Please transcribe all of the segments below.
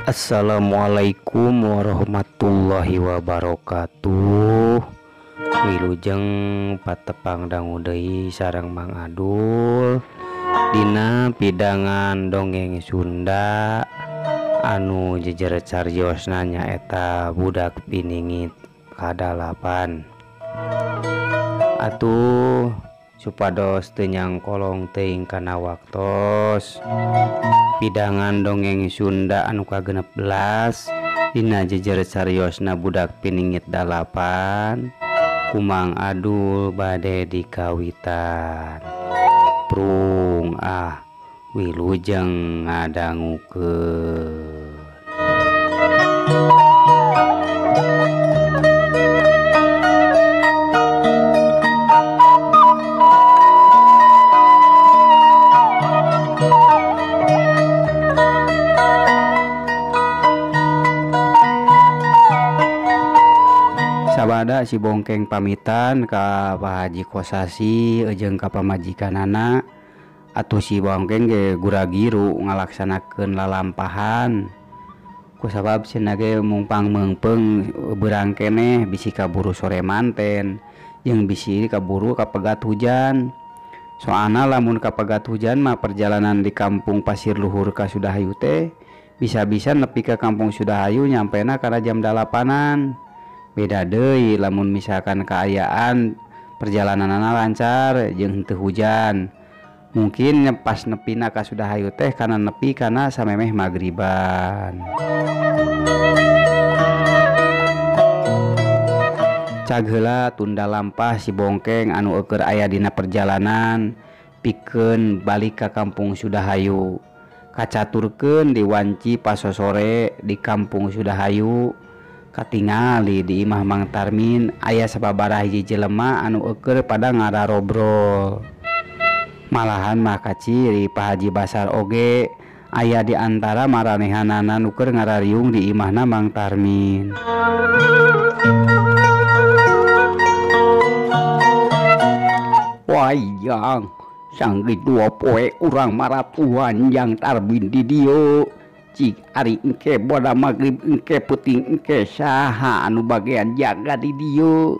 Assalamualaikum warahmatullahi wabarakatuh. Wilujeng patepang dangu deui sareng Mang Adul dina pidangan dongeng Sunda anu jejer cariosna nyaeta budak piningit kadalapan. Atuh supados teu nyangkolong teuing kana waktos, pidangan dongeng Sunda anu ka-16 dina jejer cariosna budak piningit 8 ku Mang Adul bade dikawitan. Prung ah wilujeng ngadangukeun. Sabada si Bongkeng pamitan ka Pak Haji Kosasi jeung ka pamajikanana. Atuh si Bongkeng ge gura-giru ngalaksanakeun lalampahan. Kusabab cenah ge mungpang meungpeung beurang keneh bisi kaburu sore manten jeung bisi kaburu kapegat hujan. Soalna lamun kapegat hujan mah perjalanan di kampung Pasir Luhur ka Sudahayu teh bisa-bisa nepi ka kampung Sudahayu nyampena kana jam 8-an. Beda deui lamun misalkan kaayaan perjalananana lancar jeung henteu hujan. Mungkin pas nepina ka Sudahayu teh kana nepi kana samemeh magriban. Cag heula tunda lampah si Bongkeng anu eueur aya dina perjalanan pikeun balik ka kampung Sudahayu. Kacaturkeun di wanci pasosore di kampung Sudahayu. Katingali di imah Mang Tarmin aya sababaraha hiji jelema anu eueur pada ngararobrol. Malahan mah kaciri Pak Haji Basar oge aya di antara maranehanana nu keur ngarariung di imahna Mang Tarmin. Wayang sanggeus dua poe urang maratuan Jang Tarmin di dieu. Cik ari engke boda magrib engke peuting engke saha anu bagian jaga di dieu.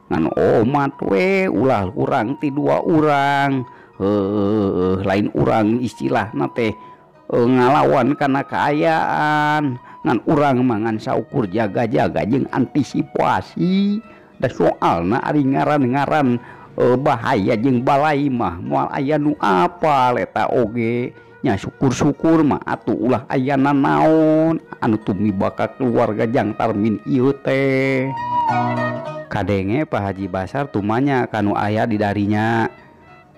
Ngan omat we ulah urang ti dua urang. Heuh lain urang istilahna teh ngalawan kana kaayaan. Ngan urang mah ngan saukur jaga-jaga jeung antisipasi. Da soalna ari ngaran-ngaran bahaya jeung balai mah moal aya nu apal eta oge. Nya syukur-syukur mah atuh ulah aya nanaon anu tumiba ka keluarga Jang Tarmin ieu teh. Kadenge Pak Haji Basar tumanya kanu aya di darinya.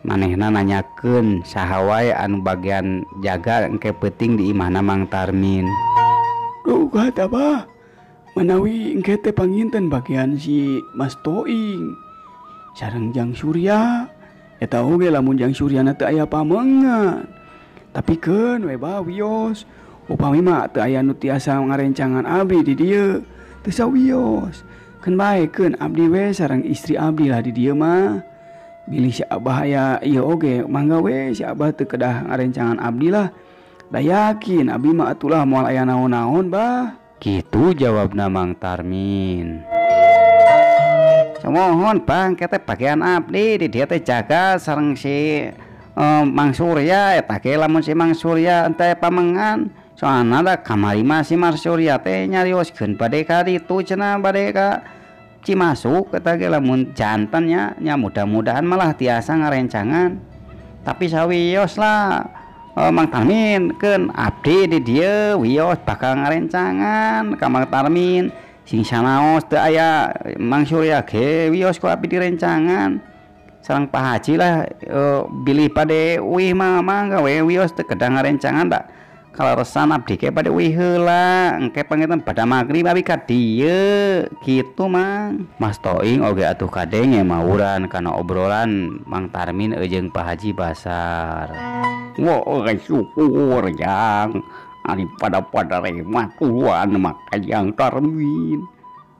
Manehna nanyakeun saha wae anu bagian jaga engke peuting di imahna Mang Tarmin. Duh kata bah, manawi engke teh panginten bagian si Mas Toing sareng Jang Surya. Eta oge lamun Jang Suryana teu aya pamengan. Tapi keun we bah wios, upami mah teu aya nu tiasa ngarencangan abdi di dieu, teu sawios. Keun bae keun abdi we sareng istri abdi lah di dieu mah. Bilih si abah aya ieu oge mangga we si abah teu kedah ngarencangan abdi lah. Da yakin abdi mah atulah moal aya naon-naon bah. Kitu jawabna Mang Tarmin. Samohon bang kete bagian abdi di dieu teh jaga sareng si Mang Surya. Eta ge lamun si Mang Surya teh pamengan soalna da kamari mah si Mang Surya teh nyarioskeun bade ka ditu cenah bade ka Cimasuk. Eta ge lamun jantan nya nya mudah-mudahan malah tiasa ngarencangan. Tapi sawios lah Mang Tarmin keun abdi di dieu wios bakal ngarencangan ka Mang Tarmin. Sing sanaos teu aya Mang Surya ge wios ku abdi direncangan. Sareng Pak Haji lah bilih pade uih mah mangga we wios teu kedah ngarencangan da kaleresan abdi ge pade uih heula engke panginten pada magrib abi ka dieu kitu Mang. Mas Toing oge atuh kadenge mawuran kana obrolan Mang Tarmin jeung Pak Haji Basar. Wah syukur Jang ari pada-pada rematuan maka Jang Tarmin.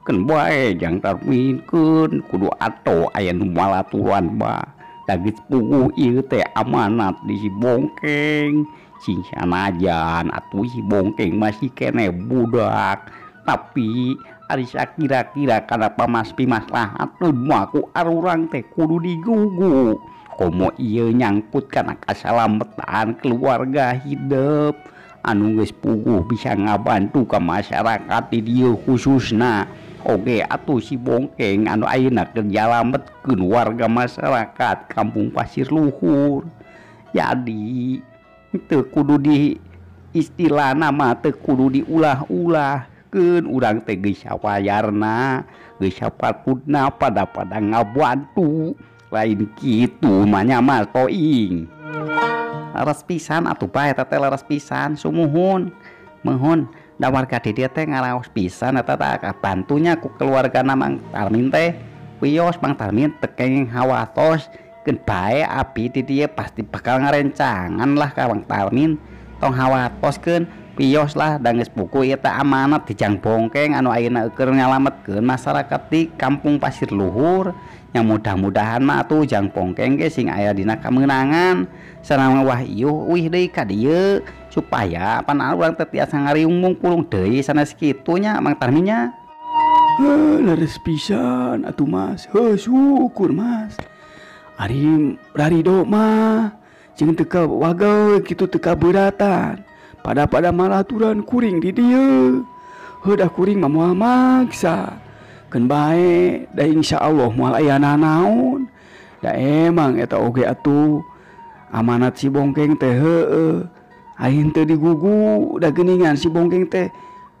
Keun bae Jang Tarmin keun kudu atoh aya nu malaturan bah. Da geus puguh ieu teh amanat di si Bongkeng. Sing sanajan atuh si Bongkeng masih keneh budak, tapi ari sakira-kira kana pamas pimaslahatkeun mah ku arurang teh kudu digugu. Komo ieu nyangkut kana kasalametan keluarga hidup anu geus puguh bisa ngabantu ka masyarakat di dieu khususna. Oge atuh si Bongkeng anu ayeuna keur nyalametkeun warga masyarakat Kampung Pasir Luhur. Jadi teu kudu di istilahna mah teu kudu diulah-ulah keun, urang teh geus sawayarna, geus sapatutna pada-pada ngabantu. Lain kitu mah nya Mas Toing. Leres pisan atuh bae eta teh, leres pisan sumuhun. Muhun da warga di dieu teh ngaraos pisan eta teh kabantunya ku keluargana Mang Tarmin teh. Wios Mang Tarmin teu kenging hawatos keun bae abi di dieu pasti bakal ngarencangan lah ka Mang Tarmin. Tong hawatoskeun wios lah da geus buku ieu teh amanat di Jang Bongkeng anu ayeuna keur nyalametkeun masyarakat di Kampung Pasir Luhur. Yang mudah-mudahan mah atuh Jang Bongkeng ge sing aya dina kamenangan sareng wah ieu uih deui ka dieu supaya pan urang teh tiasa ngariung mungkulung deui sanes kitu nya Mang Tarminnya. Heuh, leres pisan atuh Mas. Heuh, syukur Mas. Ari rarido mah jeung teu ka wagel kitu teu kaberatan. Pada-pada malaturan kuring di dieu. Heuh, da kuring mah moal maksa. Keun bae da insyaallah moal aya nanaon. Da emang eta oge atuh amanat si Bongkeng teh heueuh. Aing teu digugu da geuningan si Bongkeng teh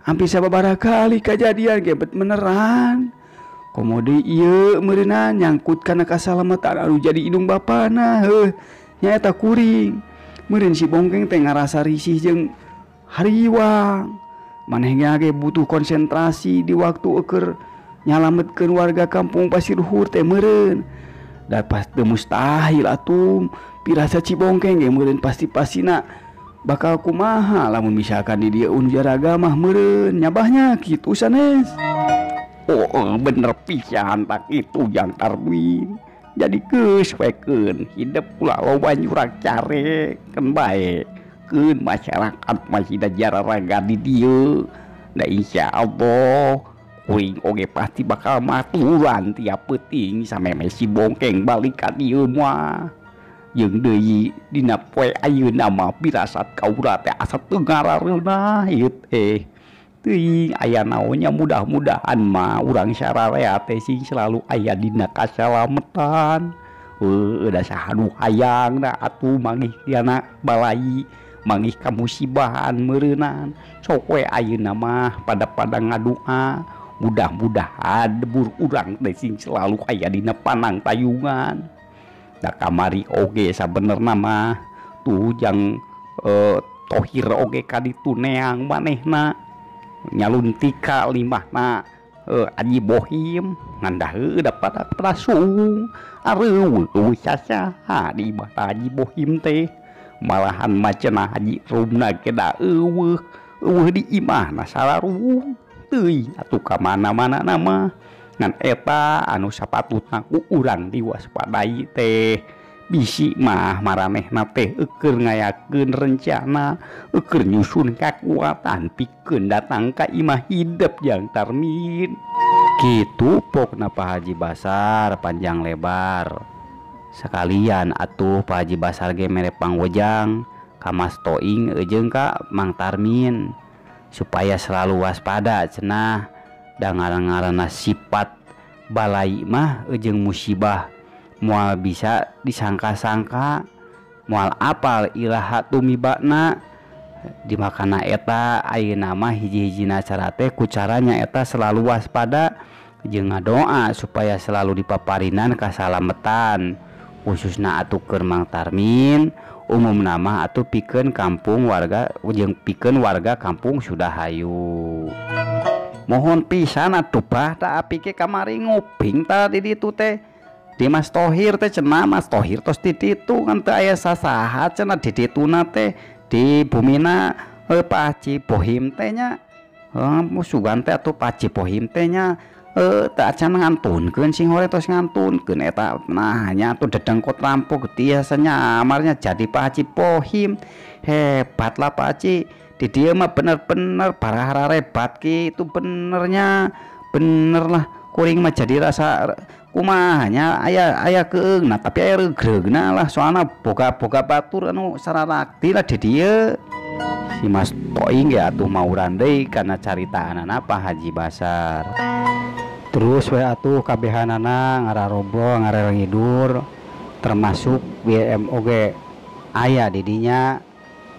hampir sababaraha kali kajadian ge bet beneran. Komo deui ieu meureunna nyangkut kana kasalamatan anu jadi indung bapana heuh nyaeta kuring. Meureun si Bongkeng teh ngarasa risih jeung hariwang. Maneh ge butuh konsentrasi di waktu eueur nyalametkeun warga Kampung Pasir Luhur teh meureun. Da pasti mustahil atuh pirasa si Bongkeng ge meureun pasti-pastina bakal kumaha lamun misalkan di dieu jaraga mah meureun nyabahnya kitu sanes. Oh, bener pisan tak itu Jang Tarmin. Jadi geus wekeun hidup ulah loba nyurak care keun bae. Keun masyarakat masih da jararaga di dieu. Da insyaallah kuring oge pasti bakal maturan tiap peuting sameme si Bongkeng balik ka dieu mah. Jeung deui dina poe ayeuna mah pirasat kaula teh asa teu ngarareunah ieu teh. Teuing aya naonnya, mudah-mudahan mah urang sararea teh sing selalu aya dina kasalametan. Heueuh da saha nu hayang da atuh manggih dina balai, manggih kamusibahan meureunan. Sok we ayeuna mah pada-pada ngadua, mudah-mudahan debur urang teh sing selalu aya dina panang tayungan. Da kamari oge sabenerna mah tuh jang Tohir oge kaditu neang manehna nyaluntika limahna Aji Bohim ngan da heueuh da pada prasung areueuh eueuh sasaha di imah Haji Bohim teh malahan macenah Haji Rumna ge da eueuh eueuh di imahna salarung teuing atuh ka mana-mana mah ngan eta anu sapatutna ku urang diwaspadai teh bisi mah maranehna teh eueur ngayakeun rencana eueur nyusun kakuatan pikeun datang ka imah hidup Jang Tarmin. Kitu pokna Pak Haji Basar panjang lebar. Sekalian atuh Pak Haji Basar ge mere pangwejang ka Mas Toing jeung ka Mang Tarmin supaya selalu waspada cenah da ngaran-ngaranna sifat balai mah jeung musibah moal bisa disangka-sangka, moal apal iraha tumibana. Dimakana eta ayeuna mah hiji-hijina cara teh ku caranya eta selalu waspada jeung ngadoa supaya selalu dipaparinan kasalametan khususna atuh keur Mang Tarmin, umumna mah atuh pikeun kampung warga jeung pikeun warga kampung Sudahayu. Mohon pisan atuh bah ta api ge kamari nguping ta di ditu teh. Di Mas Tohir teh cenah Mas Tohir tos di ditu ngan teu aya sasaha cenah di dituna teh di bumina Pak Haji Bohim teh nya. Heuh sugan teh atuh Pak Haji Bohim teh nya Teu acan ngantunkeun sing hore tos ngantunkeun eta nah nya atuh dedengkot rampok biasanya amarnya jadi Pak Haji Pohim. Hebat lah Pak Haji di dieu mah bener-bener barahararebat kitu benernya bener lah kuring mah jadi rasa kumaha nya aya keung nah tapi aya reugreugna lah soalna boga-boga batur anu sararakti lah di dieu. Si Mas Toing ge atuh mauran deui kana caritaanana Pak Haji Basar. Terus we atuh kabehanana ngararobrol ngarel ngidur termasuk BM oge aya di dinya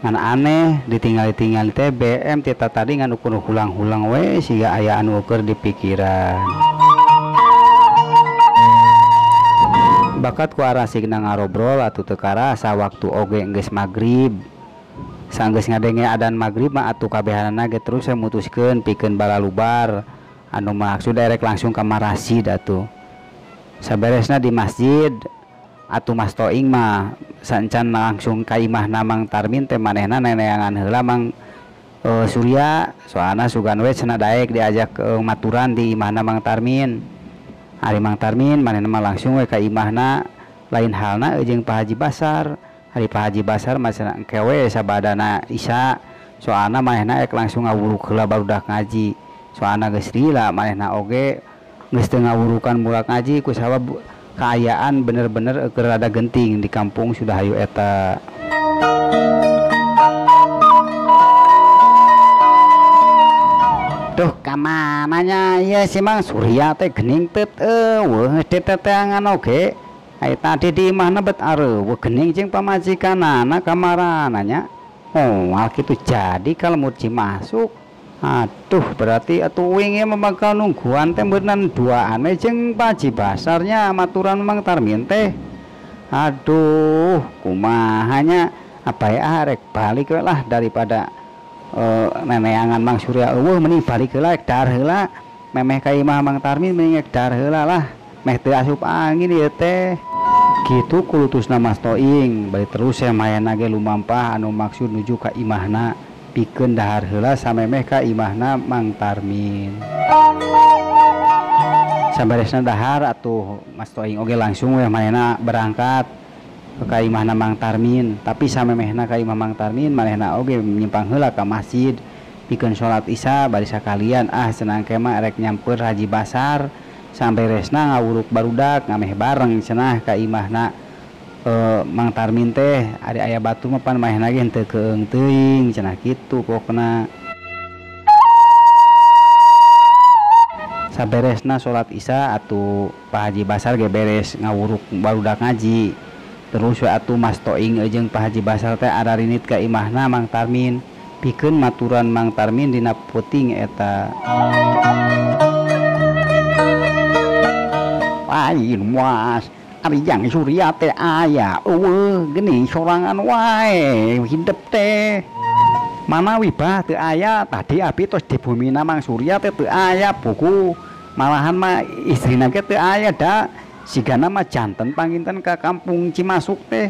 ngan aneh ditinggali-tingali teh BM teh tadi ngan ukur hulang-hulang we siga aya anu keur di pikiran. Bakat ku arasigna ngarobrol atuh teu karasa waktu oge geus magrib. Sanggeus ngadenge adan magrib mah atuh kabehanana ge terus mutuskeun pikeun balalubar anu maksud erek langsung ka Marasid atuh. Saberesna di masjid atuh Mas Toing mah sancan langsung ka imahna Mang Tarmin teh manehna neneangan heula Mang Surya soalna sugan we cenah daek diajak maturan di imahna Mang Tarmin. Ari Mang Tarmin manehna mah langsung we ka imahna lain halna jeung Pak Haji Basar. Ari Pak Haji Basar mah cenah engke we sabadana Isya soalna manehna ek langsung ngawuruk heula barudak ngaji. Soalna geus lila manehna oge geus teu ngawurukan budak ngaji ku sabab kaayaan bener-bener keur rada genting di kampung sudah hayu eta. Duh kamananya ieu si Mang Surya teh gening teu eueuh geus diteteangan oge. Ai tadi di imahna bet areuweuh gening jeung pamajikanana kamarana nya. Moal kitu jadi kalau muci masuk. Aduh berarti atuh wingi mah bakal nungguan teh meureunnan duaan we jeung Pak Haji Basarnya maturan Mang Tarmin teh. Aduh kumaha nya apa ya rek balik we lah daripada neneangan Mang Surya eueuh mending balik heula rek dahar heula memeh ka imah Mang Tarmin mending rek dahar heula lah meh teu asup angin ieu teh. Kitu kulutusna Mas Toing bari terus ya mayana ge lumampah anu maksud nuju ka imahna pikeun dahar heula samemeh ka imahna Mang Tarmin. Saberesna dahar atuh Mas Toing oge langsung we manehna berangkat ka imahna Mang Tarmin tapi samemehna ka imah Mang Tarmin manehna oge nyimpang heula ka masjid pikeun salat Isya bari sakalian ah cenah engke mah rek nyamper Haji Basar. Samberesna ngawuruk barudak ngameh bareng cenah ka imahna Mang Tarmin teh ari aya batu mah pan manehna ge henteu keung teuing cenah kitu pokna. Saberesna salat Isya atuh Pak Haji Basar ge beres ngawuruk barudak ngaji. Terus we atuh Mas Toing jeung Pak Haji Basar teh ararinit ka imahna Mang Tarmin pikeun maturan Mang Tarmin dina peuting eta. Lain was ari Jang Surya teh aya eueuh geuning sorangan wae hidep teh. Manawi bah teu aya tadi abi tos di bumina Mang Surya teh teu aya buku malahan mah istrina ge teu aya da sigana mah janten panginten ka kampung Cimasuk teh.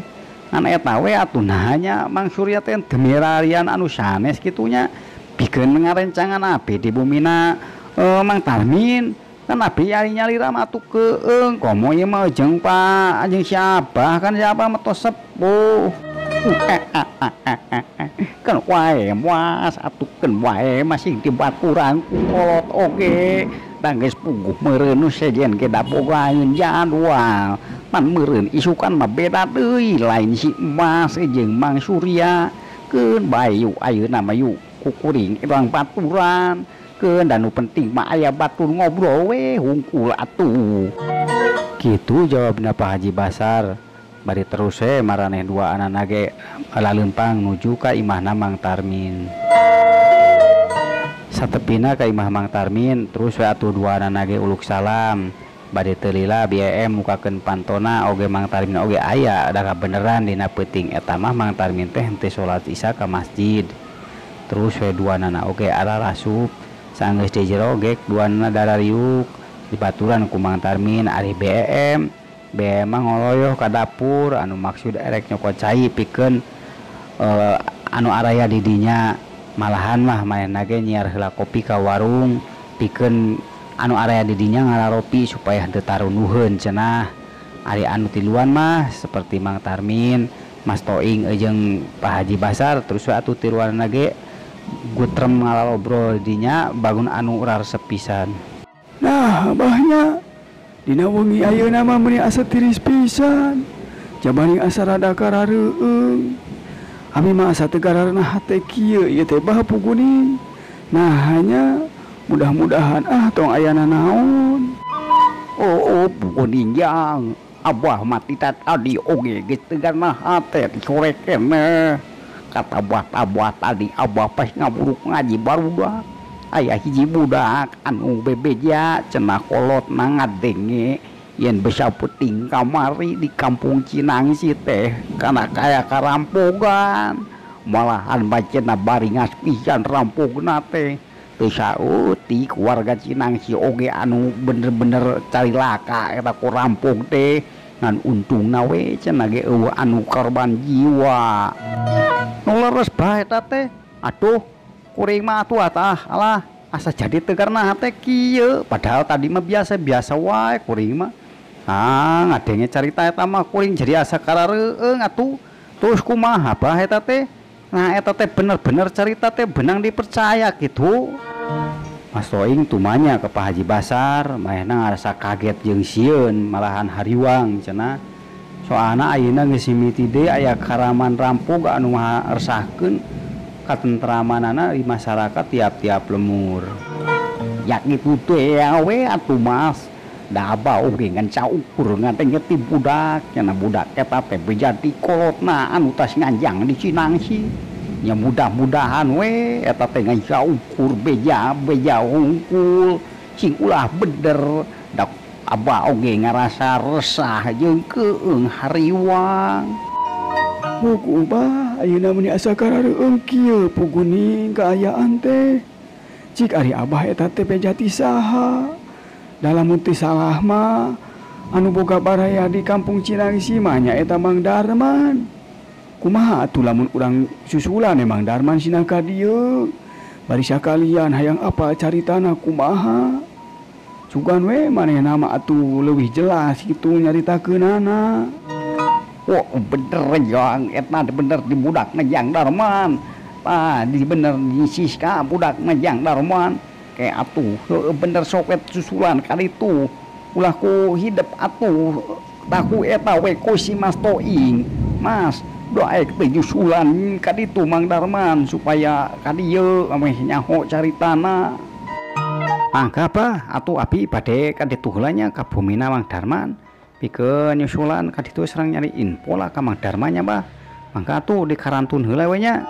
Ngan eta we atuh nah nya Mang Surya teh demirarian anu sanes kitunya pikeun ngarencangan abi di bumina Mang Tarmin. Kan abi ari nyalira mah atuh keung komo ieu mah jeung Pak jeung si Abah kan si Abah mah tos sepuh. Kan wae mas atuh keun wae masih dibaturan ku kolot oge da geus puguh meureun nu sejen ge da boga jadwal pan meureun isukan mah beda deui lain si Mas jeung Mang Surya keun bae yuk ayeuna mah yuk kukuring urang baturan keun dan nu penting mah aya batur ngobrol we hungkul atuh. Kitu jawabna Pak Haji Basar bari terus we maraneh dua anana ge laleumpang nuju ka imahna Mang Tarmin. Satepina ka imah Mang Tarmin terus we atuh dua anana ge uluk salam bade teu lila BM mukakeun pantona oge Mang Tarmin oge aya da kabeneran dina peuting eta mah Mang Tarmin teh henteu salat Isya ka masjid. Terus we dua anana oge ararasup sanggeus di jero gek dua anana darariuk dibaturan ku Mang Tarmin ari BM BM mah ngoloyoh ka dapur anu maksud erek nyokot cai pikeun anu araya di dinya malahan mah manehna ge nyiar heula kopi ka warung pikeun Anu area di dinya ngalaropi supaya henteu tarunuheun cenah. Ari anu tiluan mah seperti Mang Tarmin, Mas Toing jeung Pak Haji Basar terus we atuh tiluanna ge gutrem ngalalobrol dinya bangun anu raresep pisan. Nah, abahnya dina wengi ayeuna mah meuni asa tiris pisan. Jabani asa rada karareueung. Abi mah asa teu gararana hate kieu ieu teh bah puguning. Nah, hanya mudah-mudahan ah tong aya nanaon. Oh, puguning jang. Abah mati tadi oge geus teu garana hate sore keneh. Kata abah tadi abah pas ngaburuk ngaji barudak. Aya hiji budak anu bebeja cenah kolot na ngadenge yen besa peuting kamari di kampung Cinangsi teh kana kaya karampogan. Malahan bacena baringas pisan rampogna teh. Teu saeutik warga Cinangsi oge anu bener-bener carilaka eta ku rampog teh. Ngan untungna we cenah ge eueuh anu korban jiwa. Nu leres bae eta teh. Aduh, kuring mah atuh tah alah asa jadi teu karena hate kieu. Padahal tadi mah biasa-biasa wae kuring mah. Ah, ngadenge carita eta mah kuring jadi asa karareueung atuh. Terus kumaha bah eta teh? Nah, eta teh bener-bener carita teh benang dipercaya gitu. Mas Toing tumanya ke Pak Haji Basar, manehna ngarasa kaget jeung sieun malahan hariwang cenah. Soalna ayeuna geus mimiti deui aya karaman rampog anu ngaresahkeun katentramanana di masyarakat tiap-tiap lemur. Ya kitu teh we atuh Mas. Da abah oge ngan saukur ngadenge ti budak, cenah budak eta teh beja ti kolotna anu tas nganjang di Cinangsi. Ya mudah-mudahan we eta teh ngan saukur beja-beja hungkul sing ulah bener. Da abah oge ngarasa resah jeung keueung hariwang. Buku bah ayeuna meuni asa karareueung kieu puguning kaayaan teh. Cik ari abah eta teh beja ti saha? Dalam teu salah mah anu boga baraya di kampung Cinangsi mah nya eta Mang Darman. Kumaha atuh lamun urang susulan Mang Darman sinah ka dieu. Bari sakalian hayang apa caritana kumaha? Sugan we manehna mah atuh leuwih jelas kitu nyaritakeunana. Oh, bener jang eta bener di budak Jang Darman. Tah di bener di Siska budak Jang Darman. Kayak atuh bener soket susulan kali itu ulah ku hidep atuh taku eta we ku si Mas Toing. Mas doaek teh nyusulan kaditu Mang Darman supaya kadieu ameh nyaho caritana. Mangga bah atuh abi bade kaditu heula nya ka bumina Mang Darman pikeun nyusulan kaditu sareng nyari info lah ka Mang Darman nya bah. Mangga atuh dikarantun heula we nya.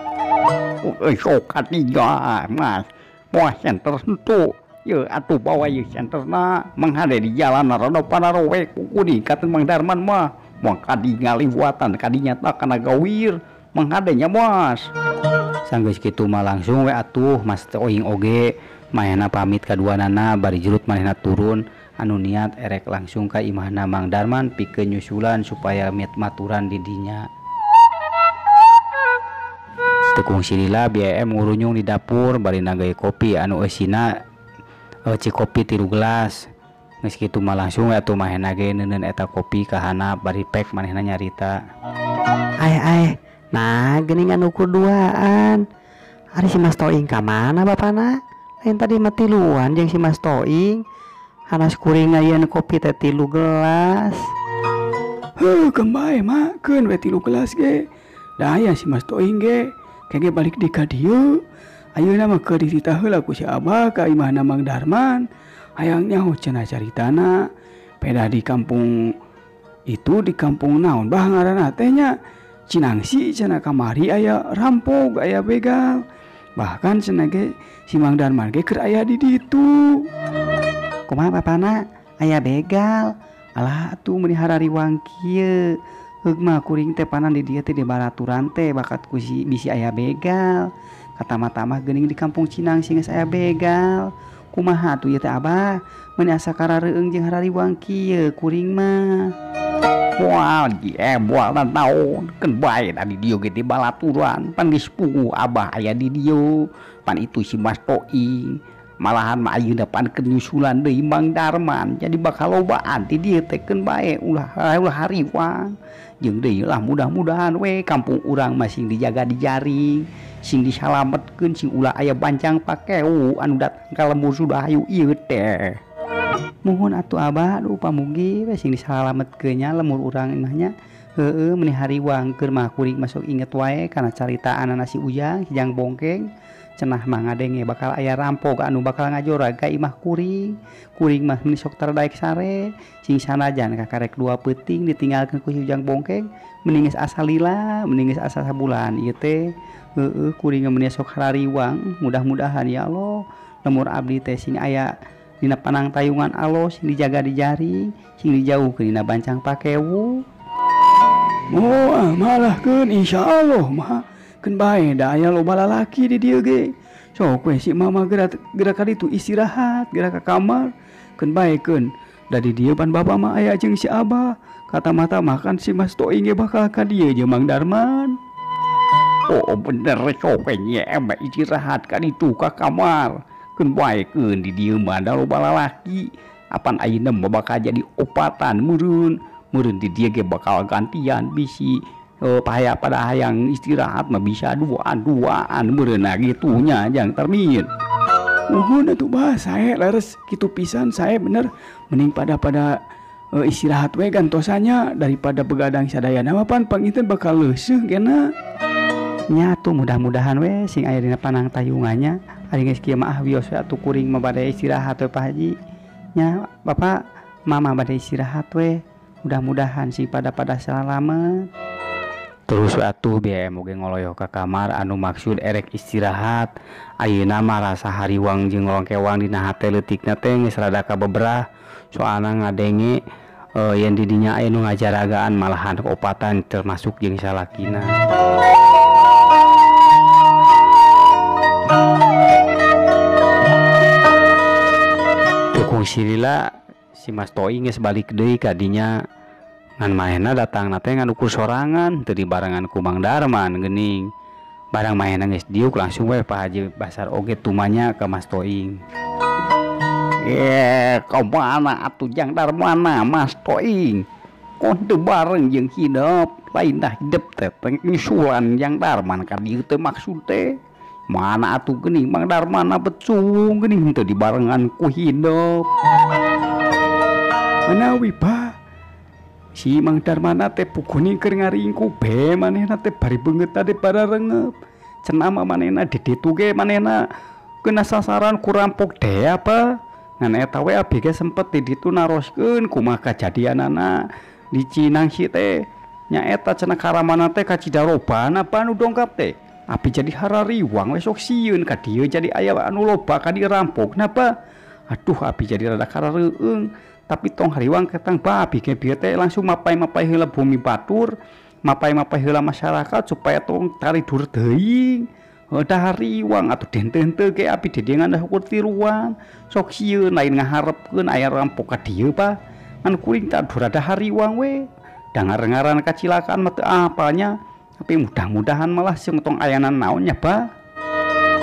Sok kadinya Mas. Wah senter henteu ye atuh bawa ye senterna manghade di jalan rada panarowe kukuning katen Mang Darman mah moal kadi ngaliwatan kadinya ta kana gawir manghade nya Mas. Sanggeus kitu mah langsung we atuh Mas Toing oge manehna pamit kaduanana bari jurut manehna turun anu niat erek langsung ka imahna Mang Darman pikeun nyusulan supaya miet maturan di dinya. Tekung silila BM ngurunyung di dapur bari nagae kopi anu eusina cikopi 3 gelas. Geus kitu mah langsung atuh manehna ge neuneun eta kopi ka handap bari pek manehna nyarita. Ae ae, nah geuningan ukur duaan. Ari si Mas Toing ka mana bapana? Lain tadi mah tiluan jeung si Mas Toing. Hanas kuring ngayeun kopi teh 3 gelas. Heuh, kembae mah keun we 3 gelas ge. Da aya si Mas Toing ge. Kege balik di ka dieu. Ayeuna mah keur dititah heula ku si Abah ka imahna Mang Darman. Hayang nyaho cenah caritana. Peda di kampung itu di kampung naon bah ngaranna teh nya Cinangsi cenah kamari aya rampog aya begal. Bahkan cenah ge si Mang Darman ge keur aya di ditu. Kumaha bapana aya begal? Alah atuh meuni harariwang kieu. Heug mah kuring teh panan di dieu teh di baraturan teh bakat ku si bisi aya begal. Katama-tama geuning di kampung Cinangsi geus aya begal. Kumaha atuh ieu teh Abah? Meuni asa karareueung jeung harariwang kieu kuring mah. Moal moal naon keun bae da di dieu ge di balaturan pan geus puguh Abah aya di dieu. Pan itu si Mas Toing. Malahan mah ayeuna pan keur nyusulan deui Mang Darman jadi bakal lobaan ti dieu teh keun bae ulah ulah hariwang. Jeung deui lah mudah-mudahan we kampung urang mah sing dijaga dijaring, sing disalametkeun, sing ulah aya bancang pakewu anu datang ka lembur Sudahayu ieu teh. Muhun atuh Abah, aduh pamugi we sing disalametkeun nya lembur urang mah nya. Heueuh meuni hariwang keur mah kuring masuk inget wae kana caritaanana si Ujang, si Jang Bongkeng. Cenah mah ngadenge bakal aya rampok anu bakal ngajorag ka imah kuring. Kuring mah meuni sok taradaek sare, sing sanajan kakarek dua peuting ditinggalkeun ku si Ujang Bongkeng, mending geus asa lila, mending geus asa sabulan ieu teh. Heueuh kuring mah meuni sok harariwang, mudah-mudahan ya Allah lembur abdi teh sing aya dina panangtayungan Allah, sing dijaga dijaring, sing dijauhkeun dina bancang pakewu. Moal malahkeun insyaallah mah keun bae da aya loba lalaki di dieu ge. Sok we si mama gerak gerak ka ditu istirahat, gerak ka kamar keun bae keun. Da di dieu pan bapa mah aya jeung si Abah. Kata mata makan si Mas Toing ge bakal ka dieu jeung Mang Darman. Oh bener sok we nya emeh istirahat ka ditu ka kamar. Keun bae keun di dieu mah da loba lalaki. Apan ayeuna mah bakal jadi opatan meureun. Meureun di dieu ge bakal gantian bisi paya pada hayang istirahat mah bisa duaan-duaan meureun gitunya Jang Tarmin. Nuhun atuh bah, sae leres kitu pisan sae bener mending pada istirahat we gantosannya daripada begadang sadayana mah pan panginten bakal leuseuh gena. Nya atuh mudah-mudahan we sing aya dina panangtayungannya. Ari geus kieu mah wios we atuh kuring mah bade istirahat we Pak Haji. Nya Bapak mama bade istirahat we. Mudah-mudahan sing pada-pada salamet. Terus atuh BM oge ngoloyoh ka kamar anu maksud erek istirahat. Ayeuna mah rasa hariwang jeung ngolongkewang dina hate leutikna teh geus rada kabeberah. Soalna ngadenge yen di dinya aya nu ngajaragaan malahan opatan termasuk jeung salakina. Dukung silila si Mas Toing geus balik deui ka dinya. Ngan manehna datangna teh ngan ukur sorangan teu dibarengan ku Mang Darman geuning. Barang manehna geus diuk langsung we Pak Haji Basar oge tumanya ka Mas Toing. Kumaha atuh Jang Darmana Mas Toing? Kon teu bareng jeung hidep, lain dah hidep teh nyusulan Jang Darman ka dieu teh maksud teh. Mana atuh geuning Mang Darmana becung geuning teu dibarengan ku hidep. Manawi Pak si Mang Darmana teh puguni keur ngaringku be manehna teh bari beungeut teh bararengep. Cenah mah manehna di ditu ge manehna kena sasaran ku rampok deh apa. Ngan eta we abdi ge sempet di ditu naroskeun kumaha kajadianana di Cinangsi teh. Nya eta cenah karamana teh ka Cidaroban apa anu dongkap teh. Abdi jadi harariwang we sok sieun ka dieu jadi aya anu loba ka dirampok napa. Aduh abdi jadi rada karareueung. Tapi tong hariwang ketang babi ge bieu teh langsung mapai-mapai heula bumi batur, mapai-mapai heula masyarakat supaya tong taridur teuing. Heuh hariwang atuh dente-henteu ge abdi dedengan ukur tiruan. Sok sieun lain ngaharepkeun aya rampok ka dieu Pak. Ngan kuring teh rada hariwang we. Dangar-ngaran kacilakaan mah teu apalnya. Tapi mudah-mudahan malah sing tong aya nanaon nya Pak.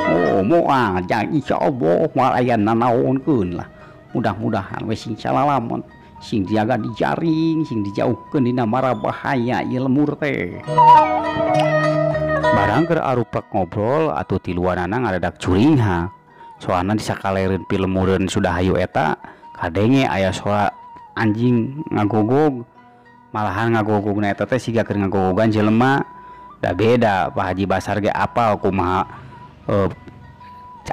Oh moal jang insyaallah moal aya nanaonkeun lah. Mudah-mudahan we sing salalamon, sing dijaga dijaring, sing dijauhkeun dina mara bahaya ieu lemur teh. Barang keur aruprek ngobrol atuh tiluanana ngadadak curingha. Soalna disakalereun pilemureun Sudahayu eta kadenge aya sora anjing ngagogog. Malahan ngagogogna eta teh siga keur ngagogogan jelema. Da beda Pak Haji Basar ge apal kumaha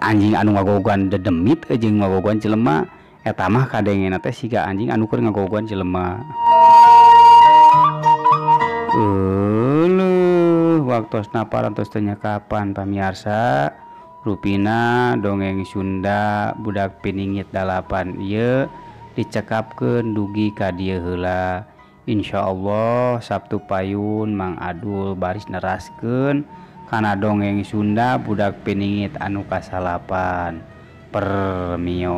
anjing anu ngagogogan dedemit jeung ngagogogan jelema. Eta mah kadengena teh siga anjing anu keur ngagogogan jelema. Euleuh waktosna parantos teh kapan pamiarsa. Rupina dongeng Sunda budak piningit 8 ieu dicekapkeun dugi ka dieu heula. Insyaallah Sabtu payun Mang Adul baris neraskeun kana dongeng Sunda budak piningit anu kasalapan. Permios.